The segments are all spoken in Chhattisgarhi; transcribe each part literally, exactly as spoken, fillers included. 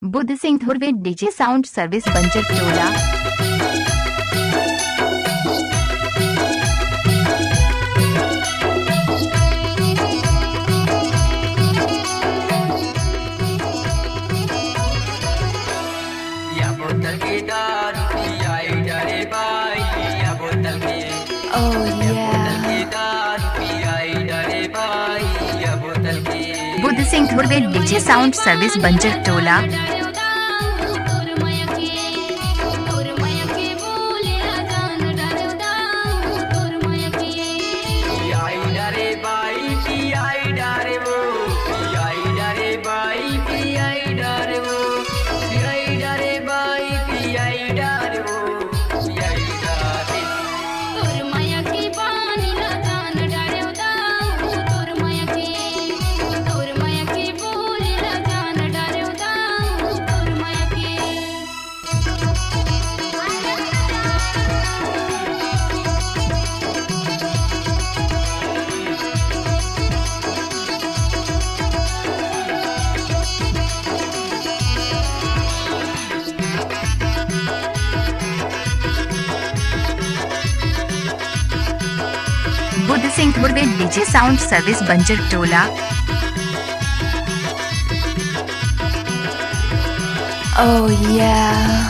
Buddha Singh Dhurve, DJ sound service Banjar टोला। या बोतल के दारू पियाई डरे बाई, या बोतल के, Oh, या बोतल yeah. के दारू पियाई डरे बाई, या बोतल के। Buddh Singh Dhurve, DJ sound service Banjar Tola. Buddh Singh Dhurve, DJ sound service Banjar Tola. Oh, yeah.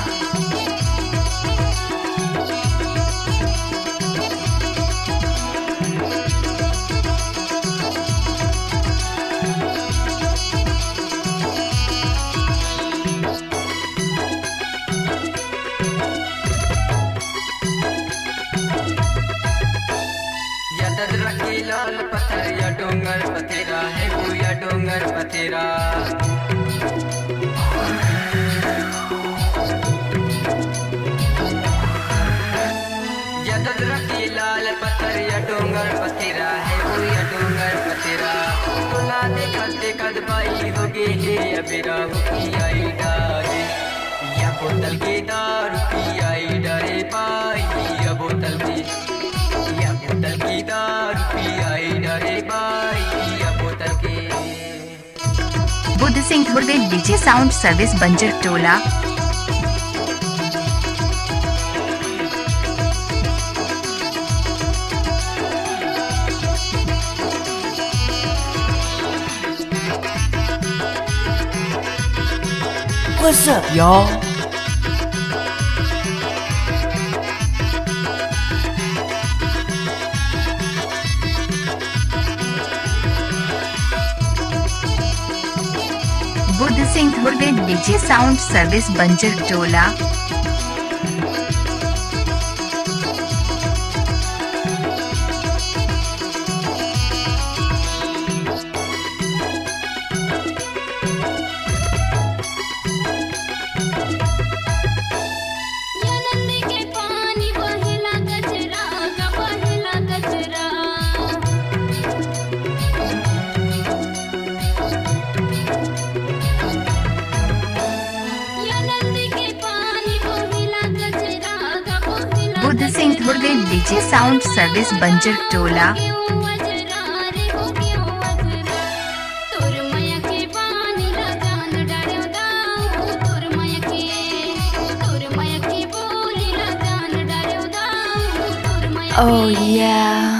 या ददरा के लाल पत्थर, या डोंगर पथेरा है वो, या डोंगर पथेरा। या ददरा के लाल पत्थर, या डोंगर पथेरा है वो, या डोंगर पथेरा। तोला देखत देखत बाई हो गे हे, अबेरा हो पियाई डारे। या बोतल के दारू पियाई डरे बाई, या बोतल के, या बोतल के दारू पियाई डरे बाई, या बोतल के। Buddh Singh Dhurve, DJ sound service Banjar Tola. What's up, y'all? Buddh Singh Dhurve, DJ sound service Banjar Tola. Buddh Singh Dhurve, DJ sound service Banjar Tola. Oh, yeah.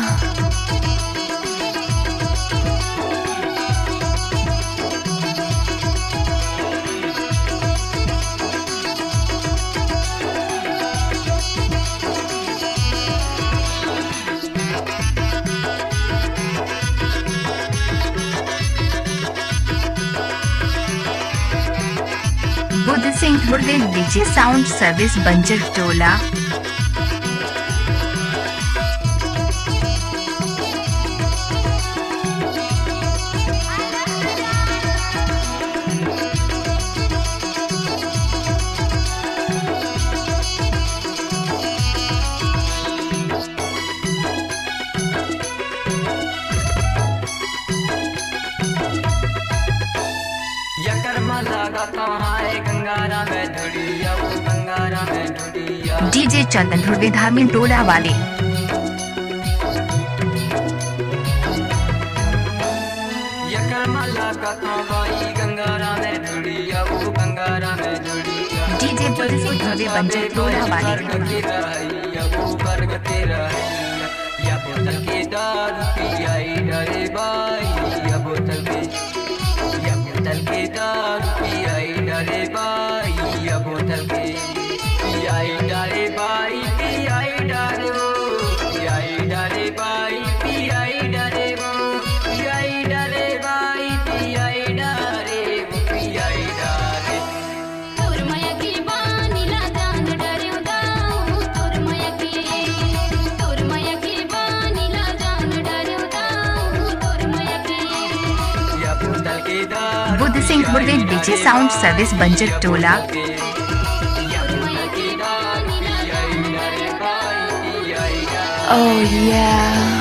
Buddh Singh Dhurve, DJ sound service Banjar Tola. यकर म लागत हाय गंगारा में धुड़िया, ओ गंगारा में धुड़िया। डीजे चंदन धुर्वे, धार्मिन टोला वाले। यकर म लागत हाय गंगारा में धुड़िया, ओ गंगारा बुध सिंह भव्य बंजर टोला वाले। बुध Singh बुर्वे, DJ sound service, Banjar Tola. Oh yeah।